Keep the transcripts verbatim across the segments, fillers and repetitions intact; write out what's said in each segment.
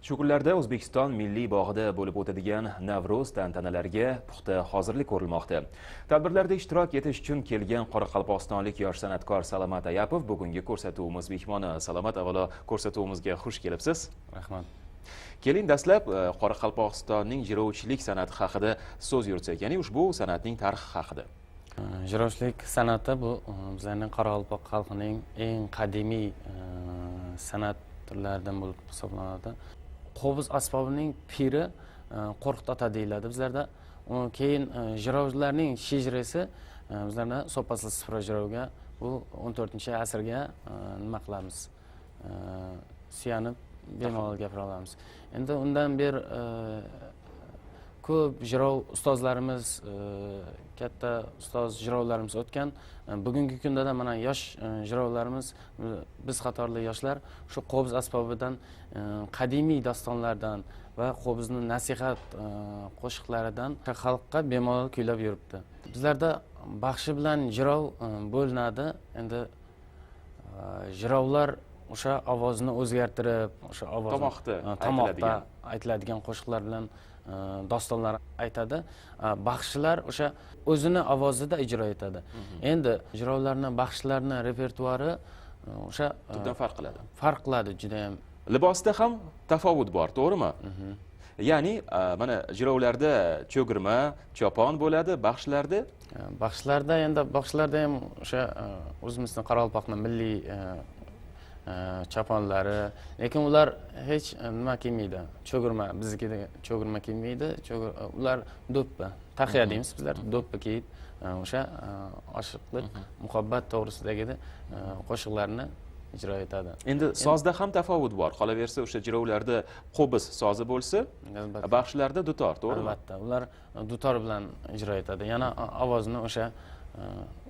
Shu kunlarda O'zbekiston Milliy bog'ida bo'lib o'tadigan Navro'z tantanalariga puxta hozirlik ko'rilmoqda. Tadbirlarda ishtirok etish uchun kelgan qoraqalpog'istonlik yosh san'atkor Salomat Ayapov bugungi ko'rsatuvimiz mehmoni. Salomat, avvalo, ko'rsatuvimizga xush kelibsiz. Rahmat. Keling, dastlab, e, Qoraqalpog'istonning jirovchilik san'ati haqida so'z yuritsak, ya'ni ushbu san'atning tarixi haqida. Jirovchilik san'ati bu, e, bizlarning qoraqalpoq xalqining eng qadimiy, e, san'at turlaridan bo'lib hisoblanadi. Qobuz asbobining piri, e, Qo'rqit ota deyiladi bizlarda. U keyin, e, jirovchilarning shejiresi, e, bizlarda Sopaslı sıfıra jirovga, bu o'n to'rtinchi asrga, e, nima qilamiz? E, suyanib bemalol gapira olamiz. Endi undan ber, e, ko'p jirov ustozlarimiz, e, katta ustoz jirovlarimiz o'tgan. E, bugungi kunda da mana yosh, e, jirovlarimiz, e, biz qatorli yoshlar shu qobuz asbobidan, e, qadimiy dostonlardan va qobuzni nasihat, e, qo'shiqlaridan xalqqa bemalol kuylab yuribdi. Bizlarda baxshi bilan jirov, e, bo'linadi. Endi Á, jirovlar o'sha ovozni o'zgartirib, o'sha ovozni, Tomoqda á, tomoqda aytiladigan. aytiladigan qo'shiqlar bilan, á, dostonlar aytadi. Á, baxshilar o'sha o'zini ovozida ijro etadi. Endi jirovlarni, baxshilarni repertuari, á, o'sha, á, Tubdan farq qiladi. farq qiladi judayam. Libosda ham tafovut bor, to'g'rimi? Ya'ni, a, mana, jirovlarda cho'girma, chopon bo'ladi, baxshilarda? A, baxshilarda endi, baxshilarda ham o'sha, a, o'zimizni qoraqalpoqni milliy, a, a, choponlari, lekin ular hech, a, nima kiymaydi. Cho'girma, biznikidek cho'girma kiymaydi. Cho'gir-, ular do'ppi. Tahiya deymiz bizlar, do'ppi kiyib, e, o'sha, e, oshiqlik, muhabbat to'g'risidagi, e, qo'shiqlarni ijro etadi. Endi sozda ham tafovut bor. Qolaversa, o'sha jirovlarda qobuz sozi bo'lsa, Albatta. baxshilarda dutor, to'g'rimi? Albatta, ular dutor bilan ijro etadi. Yana o-, ovozni o'sha, e,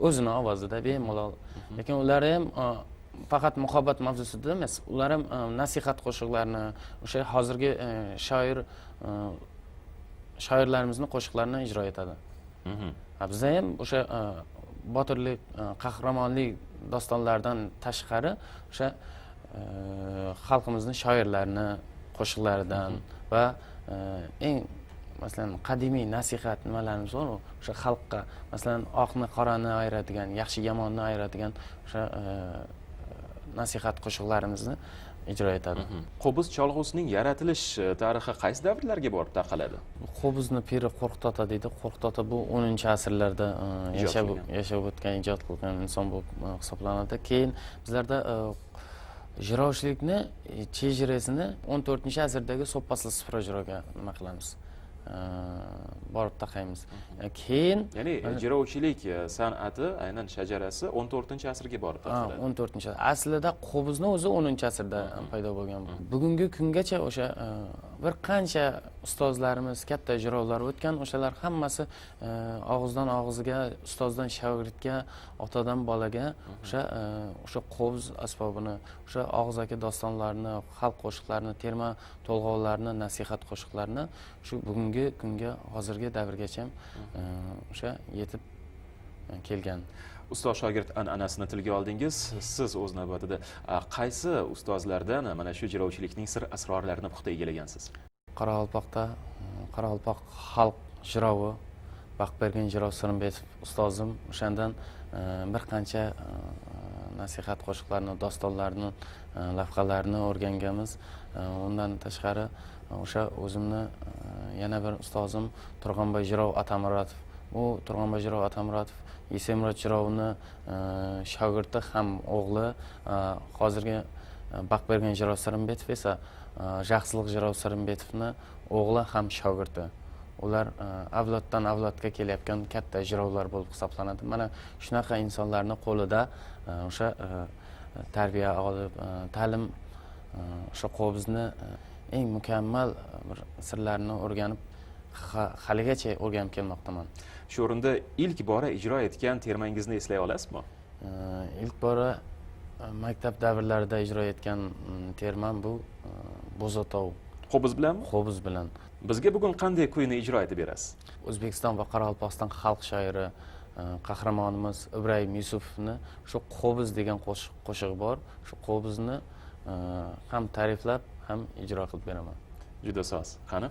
o'zini ovozida bemalol. Lekin ular ham, e, faqat muhabbat mavzusida emas, ular ham, e, nasihat qo'shiqlarini, o'sha hozirgi, e, shoir, e, shoirlarimizni qo'shiqlarini ijro etadi. Ha, bizda ham o'sha, e, botirlik, e, qahramonlik dostonlaridan tashqari o'sha, e, xalqimizni shoirlarini qo'shiqlaridan va, e, eng, masalan, qadimiy nasihat nimalarimiz bor, o'sha xalqqa, masalan, oqni qorani ayiradigan, yaxshi yomonni ayiradigan o'sha, e, nasihat qo'shiqlarimizni ijro etadi. Qobuz cholg'usining yaratilish, e, tarixi qaysi davrlarga borib taqaladi? Qobuzni piri Qo'rqit ota deydi. Qo'rqit ota bu o'ninchi asrlarda, e, Ijod yashab, qilgan. yashab o'tgan, ijod qilgan inson bo'lib, e, hisoblanadi. Keyin bizlarda, e, jirovchilikni, e, chejarasini o'n to'rtinchi asrdagi Sopaslı sıfıra jirovga nima qilamiz? E, borib taqaymiz. E, keyin Ya'ni, e, jirovchilik, e, san'ati aynan shajarasi o'n to'rtinchi asrga borib Ha, taqaladi. o'n to'rtinchi. Aslida qobuzni o'zi o'ninchi asrda paydo bo'lgan. Bugungi kungacha o'sha, e, bir qancha ustozlarimiz, katta jirovlar o'tgan, o'shalar hammasi, e, og'izdan og'izga, ustozdan shogirdga, otadan bolaga o'sha, e, o'sha qobuz asbobini, o'sha og'zaki dostonlarni, xalq qo'shiqlarini, terma to'lg'ovlarni, nasihat qo'shiqlarini shu bugungi kunga, hozirgi davrgacha, e, o'sha yetib, e, kelgan. Ustoz-shogird an'anasini tilga oldingiz. Siz, o'z navbatida, a, qaysi ustozlardan mana shu jirovchilikning sir-asrorlarini puxta egallagansiz? Qoraqalpoqda, e, qoraqalpoq xalq jirovi Baqbergen jirov Sirimbetov ustozim, o'shandan, e, bir qancha, e, nasihat qo'shiqlarini, dostonlarni, e, lavhalarni o'rganganmiz. E, undan tashqari, e, o'sha o'zimni, e, yana bir ustozim Turg'anboy jirov Atamuratov. U Turg'anboy jirov Atamuratov Esenmurod jirovni, e, shogirdi ham o'g'li, e, hozirgi, e, Baqbergen jirov Sirimbetov esa, e, Jaqsiliq jirov Sirimbetovni o'g'li ham shogirdi. Ular, e, avloddan avlodga kelayotgan katta jirovlar bo'lib hisoblanadi. Mana shunaqa insonlarni qo'lida, e, o'sha, e, tarbiya olib, e, ta'lim, e, o'sha qo'bizni, e, eng mukammal bir sirlarini o'rganib, ha-, haligacha o'rganib kelmoqdaman. Shu o'rinda ilk bora ijro etgan termangizni eslay olasizmi? E, ilk bora, e, maktab davrlarida ijro etgan, mm, terman bu, e, Bo'zatov. Qo'biz bilanmi? Qo'biz bilan. Bizga bugun qanday kuyni ijro etib berasiz? O'zbekiston va Qoraqalpog'iston xalq shoiri, e, qahramonimiz Ibrayim Yusupovni shu Qo'biz degan qo'shiq, qo'shig'i bor. Shu Qo'bizni, e, ham ta'riflab, ham ijro qilib beraman. Júdá soz. Qani?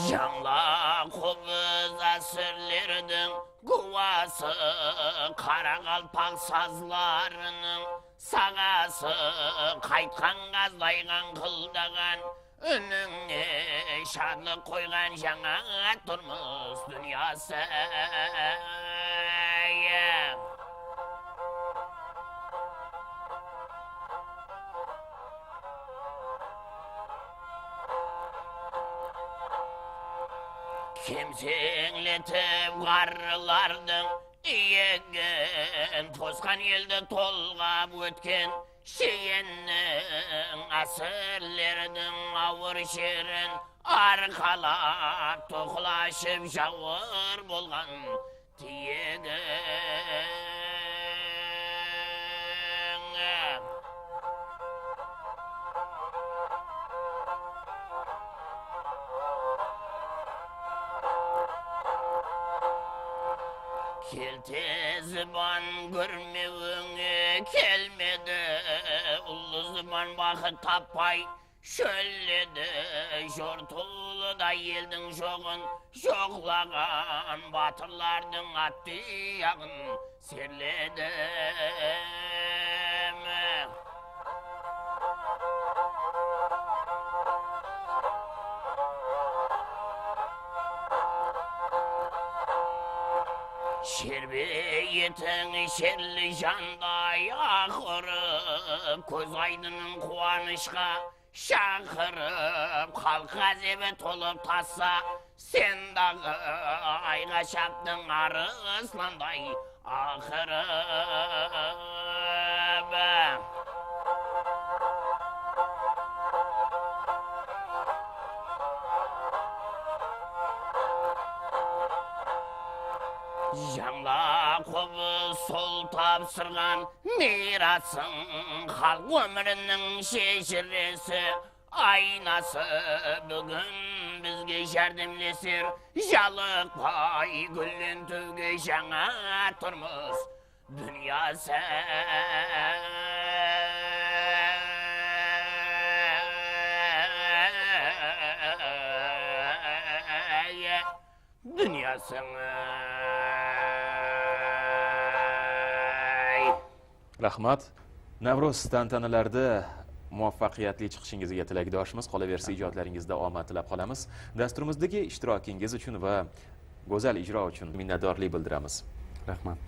Jańla qobız ásirlerdiń gúwası, qaraqalpaq sazlarınıń saǵası, qaytqan ǵazlayǵan qıldaǵan únińe shadlıq qoyǵan jańa turmıs dúnyası. Kemseńletip ǵarrılardıń iyegin, tosqan eldi tolǵap ótken sheyenniń, ásirlerdiń awır sherin arqalap, toqıl ashıp jawır bolǵan tiyegin. Kelte zıban gúrmewińe kelmedi, ullı zıban baxıt tappay shólledi. Jortuwlıda eldiń joǵın joqlaǵan batırlardıń at-tuyaǵın serledim. Sherbe etiń sherli janday aqırıp, kóz aydınıń quwanıshqa shaqırıp, xalıq ǵázebi tolıp tassa, sen daǵı ayǵa shaptıń arıslanday aqırıp. Jańla qobız sol tapsırǵan miyrasıń, xalıq ómiriniń sheshiresi, aynası, búgin bizge járdemleser, jalıqpay gúllentiwge jańa turmıs dúnyası. Dúnyasıń, ay. Raxmat. Nawro'z tantanalarida muvaffaqiyatli chiqishingizga tilakdoshmiz. Qolaversa, ijodlaringizda omad tilab qolamiz. Dasturimizdagi ishtirokingiz uchun va go'zal ijro uchun minnatdorlik bildiramiz. Raxmat.